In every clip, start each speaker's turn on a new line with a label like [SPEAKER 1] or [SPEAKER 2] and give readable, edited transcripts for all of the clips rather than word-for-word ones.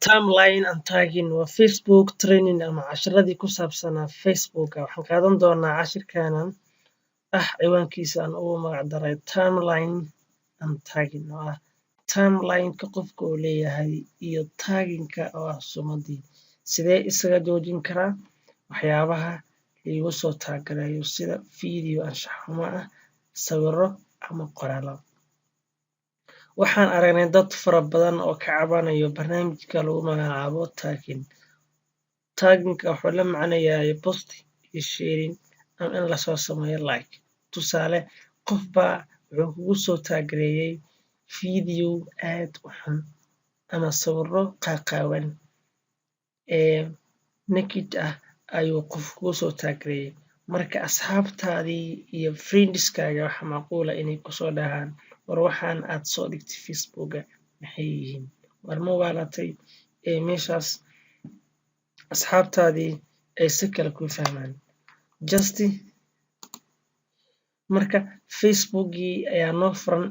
[SPEAKER 1] Timeline and tagging waa Facebook training ama casharadii ku saabsanaa Facebooka. Waxaan qaadan doonaa cashirkaanan ah ciwaankiisa aan ugu magac daray timeline and tagging, oo ah timeline-ka qofka uu leeyahay iyo tagging-ka oo ah sumadii. Sidee isaga joojin karaa waxyaabaha liigu soo tag gareeyo, sida video anshax xumo ah, sawirro ama qoraallo? Waxaan aragnay dad fara badan oo ka cabanayo barnaamijka lagu magacaabo tagging. Tagging-ka wuxuu la macno yahay post iyo sharing ama in lasoo sameeyo like. Tusaale, qof baa wuxuu kugu soo tag gareeyay video aad u xun ama sawirro qaaqaawan ee naked ah ayuu qof kugu soo tag gareeyay. Marka asxaabtaadii iyo friends-kaaga waxaa macquul ah inay kusoo dhahaan, "War, waxaan aad soo dhigtay Facebooka maxay yihiin? War, ma waalatay?" Ee meeshaas asxaabtaadii ay si kale kuu fahmaan. Just marka Facebookii ayaa noo furan.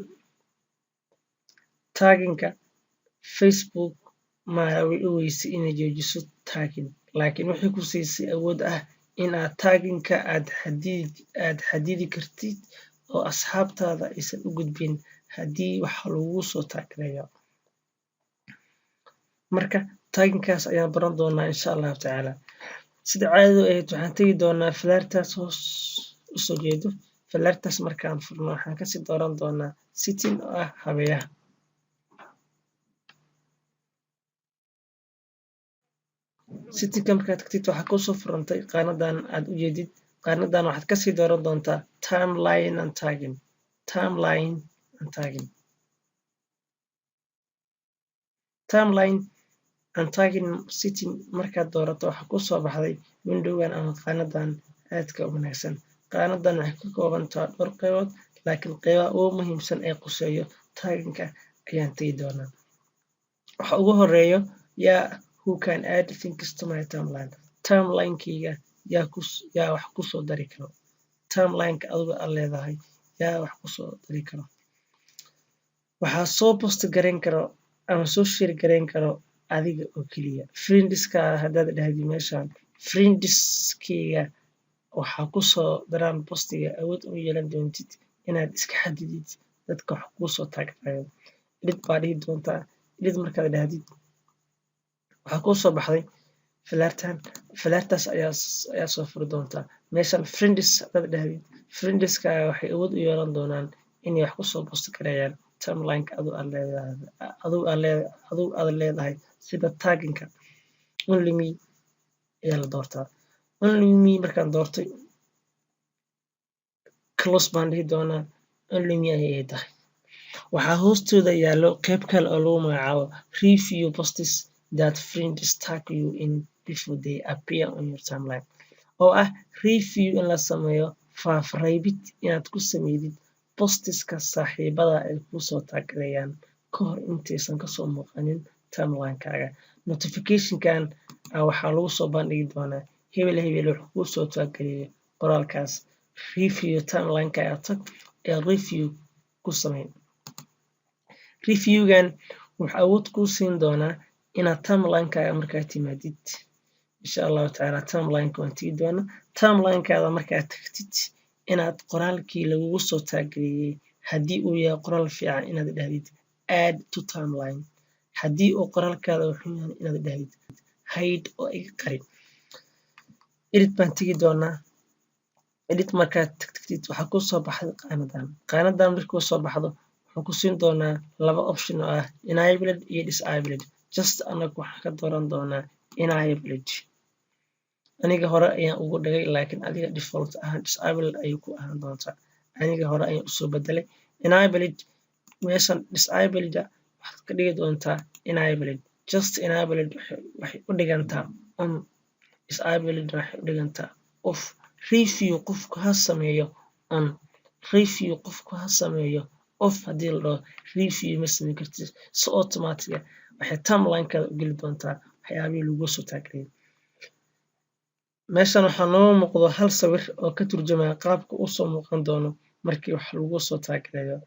[SPEAKER 1] Tagging-ka Facebook ma way u weysay inay joojiso tagging, laakiin waxay ku siisay awood ah in aad tagging-ka aad xadidi kartid oo asxaabtaada aysan u gudbin haddii wax lagugu soo tag gareeyo. Marka tagging-kaas ayaan baran doonaa, insha Allahu tacaala. Sida caadadu ahayd, waxaan tegi doonaa falaartaas hoos usoo jeedo. Falaartaas markaan furno, waxaan kasii dooran doonaa setting, oo ah habeeyaha. Setting-ka markaad tagtid, waxaa kusoo furantay qaanadan aad u jeedid. Qaanadan waxaad kasii dooran doontaa timeline and tagging. Timeline and tagging, timeline and tagging setting markaad doorato, waxaa kusoo baxday windowgan ama qaanadan aadka u wanaagsan. Qaanadan waxay ka kooban tahay dhowr qaybood, laakiin qeybaha ugu muhiimsan ee quseeyo tagging-ka ayaan tegi doonaa. Waxa ugu horeeyo yaa who can add things to my timeline? Timeline-kayga yaa wax kusoo dari karo? Timeline-ka adigu aad leedahay yaa wax kusoo dari karo? Waxaa soo post gareyn karo ama soo share gareyn karo adiga oo keliya. Friends-ka haddaad dhahdid meeshan friends-kayga waxaa kusoo daraan post-iga, awood u yeelan doontid inaad iska xadidid dadka wax kusoo tag gareeyo. Edit baa dhihi doontaa. Edit markaad dhahdid, waxaa kusoo baxday falaartan. Falaartaas ayaa soo furi doontaa. Meeshan friends haddaad dhahdid, friends-kaaga waxay awood u yeelan doonaan inay wax kusoo post gareeyaan timeline-ka adigu aad leedahay. Sida tagging-ka, only me ayaa la doortaa. Only me markaan doortay, close baan dhihi doonaa. Only me ayay tahay. Waxaa hoostooda yaallo qayb kale oo lagu magacaabo review posts that friends tag you in before they appear on your timeline, oo ah review in la sameeyo, faafreebid inaad ku sameydid posts-ka saaxiibada ay kusoo tag gareeyaan ka hor intaysan kasoo muuqanin timeline-kaaga. Notification-kan waxaa lagu soo bandhigi doonaa hebel hebel wuxuu kuu soo tag gareeyay qoraalkaas. Review timeline-kaaga tag ee review ku samey. Review-gan wuxuu awood kuu siin doonaa inaad timeline-kaaga markaad timaadid, insha Allahu tacaala timeline-ka waan tegi doonaa, timeline-kaada markaad tagtid inaad qoraalkii lagugu soo tag gareeyay, haddii uu yahay qoraal fiican, inaad dhahdid add to timeline, haddii uu qoraalkaada wuxuu yahay inaad dhahdid hide oo iga qari. Edit baan tegi doonaa. Edit markaad tagtid, waxaa kusoo baxday qaanadan. Qaanadan markuu soo baxdo, wuxuu ku siin doonaa laba option oo ah enabled iyo disabled. Just anagu waxaan ka dooran doonaa enabled. Aniga hore ayaan ugu dhigay, laakiin adiga default ahaan disabled ayay ku ahaan doontaa. Aniga hore ayaan usoo bedelay enabled. Meeshan disabled waxaad ka dhigi doontaa enabled. Just enabled waxay u dhigantaa on, disabled waxay u dhigantaa off. Review qofku ha sameeyo on, review qofku ha sameeyo off. Haddii la dhaho review ma sameyn kartid, si automatic ah waxay timeline-kaada u geli doontaa waxyaabihii lagu soo tag gareeyay. Meeshan waxaa noo muuqdo hal sawir oo ka turjumaya qaabka usoo muuqan doono markii wax lagu soo tag gareeyo.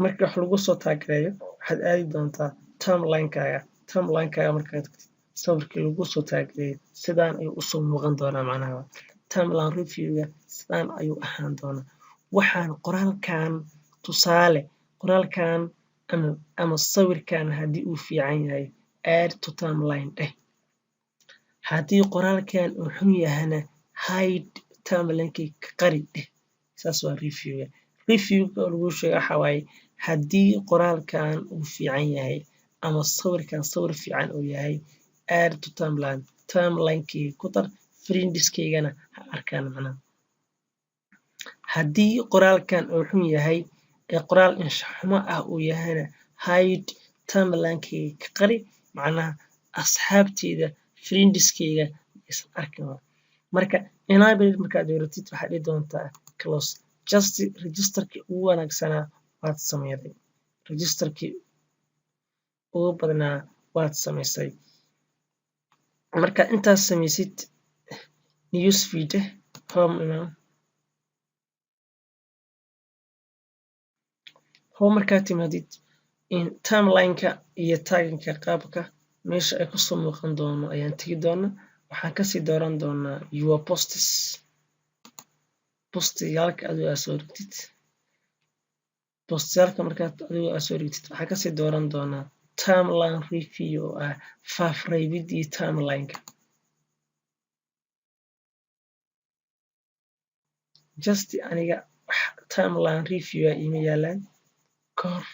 [SPEAKER 1] Markii wax lagu soo tag gareeyo, waxaad aadi doontaa timeline-kaaga. Timelinekaaga markaad tagtid, sawirkii lagu soo tag gareeyay sidaan ayuu usoo muuqan doonaa. Macnaha timeline reviewga sidaan ayuu ahaan doonaa. Waxaan qoraalkan, tusaale, qoraalkan ama sawirkan haddii uu fiican yahay, add to timeline dheh. Haddii qoraalkan uu xun yahana, hide, timelinekii ka qari dheh. Saas waa reviewga. Reviewga lagu sheega waxaa waaye, haddii qoraalkan uu fiican yahay ama sawirkan sawir fiican uu yahay, add to timeline, timelinekii ku dar, friendskaygana ha arkaan. Macnaha haddii qoraalkan uu xun yahay ee qoraal anshax xumo ah uu yahayna, hide, timelinekayga ka qari, macnaha asxaabteyda, friendskayga aysan arkin. Marka enable markaad dooratid, waxaad dhihi doontaa close. Just registerkii ugu wanaagsanaa waad sameyday, registerkii ugu badnaa waad samaysay. Marka intaas samaysid, newsfeed, home imaam. Home markaad timaadid, timelineka iyo taggingka qaabka meesha ay kusoo muuqan doono ayaan tegi doonaa. Waxaan kasii dooran doonaa your posts, postiyaalka adigo aad soo dhigtid. Postiyaalka markaad adigo aad soo dhigtid, waxaan kasii dooran doonaa timeline review, oo ah faafreebidii timelineka. Just aniga wax timeline review ah iima yaalaan, kahor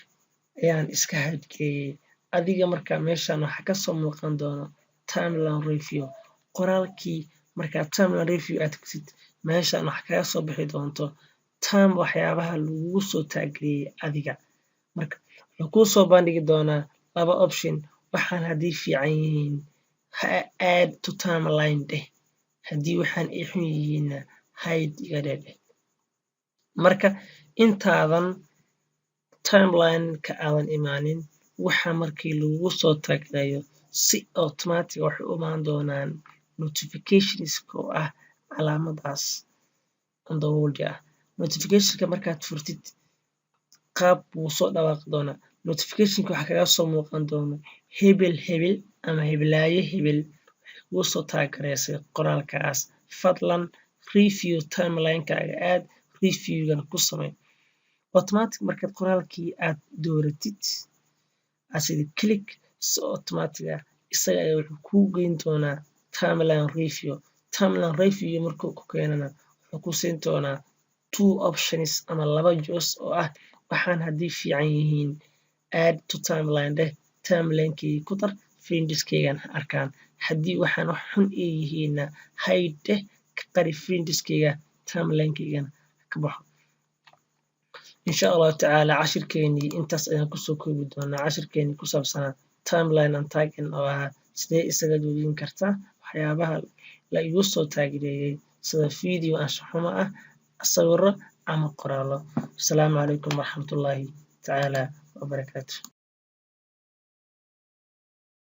[SPEAKER 1] ayaan iska hide gareeyay. Adiga marka meeshan waxaa kasoo muuqan doono timeline review. Qoraalkii markaad timeline review aad tagtid, meeshan waxa kaga soo bixi doonto time waxyaabaha lagugu soo tag gareeyay adiga. Marka wuxuu kuu soo bandhigi doonaa laba option: waxaan haddii fiican yihiin, add to timeline dheh; haddii waxaan ay xun yihiinna, hide iga dheh. Marka intaadan timeline-ka aadan imaanin, waxa markii lagugu soo tag gareeyo, si automatic waxay u imaan doonaan notificationska, oo ah calaamadaas on the world ah. Notificationka markaad furtid, qaab wuu soo dhawaaqi doonaa. Notificationka waxaa kaga soo muuqan doona hebel hebel ama heblaayo hebel waxay kugu soo tag gareysay qoraalkaas, fadlan review timelinekaaga aad reviewgana ku samey. Automatic markaad qoraalkii aad dooratid, aad click, si automatic ah isaga ayaa wuxuu kuu geyn doonaa timeline review. Timeline review markuu ku keenana, wuxuu ku siin doonaa two options ama laba choice, oo ah waxaan haddii fiican yihiin, add to timeline dheh, timelinekeyga ku dar, friendskeygan ha arkaan; haddii waxaan wax xun ay yihiinna, hide dheh, ka qari friendskeyga, timelinkeygana ka baxo. Insha Allahu tacaala, cashirkeenii intaas ayaan kusoo koobi doonaa, cashirkeenii ku saabsanaa timeline and tagging, oo ahaa sidee isaga joojin kartaa waxyaabaha la igu soo tag gareeyay, sida video anshaxumo ah, sawiro ama qoraallo. Asalaamu calaykum waraxmatullaahi tacaala wabarakaatu.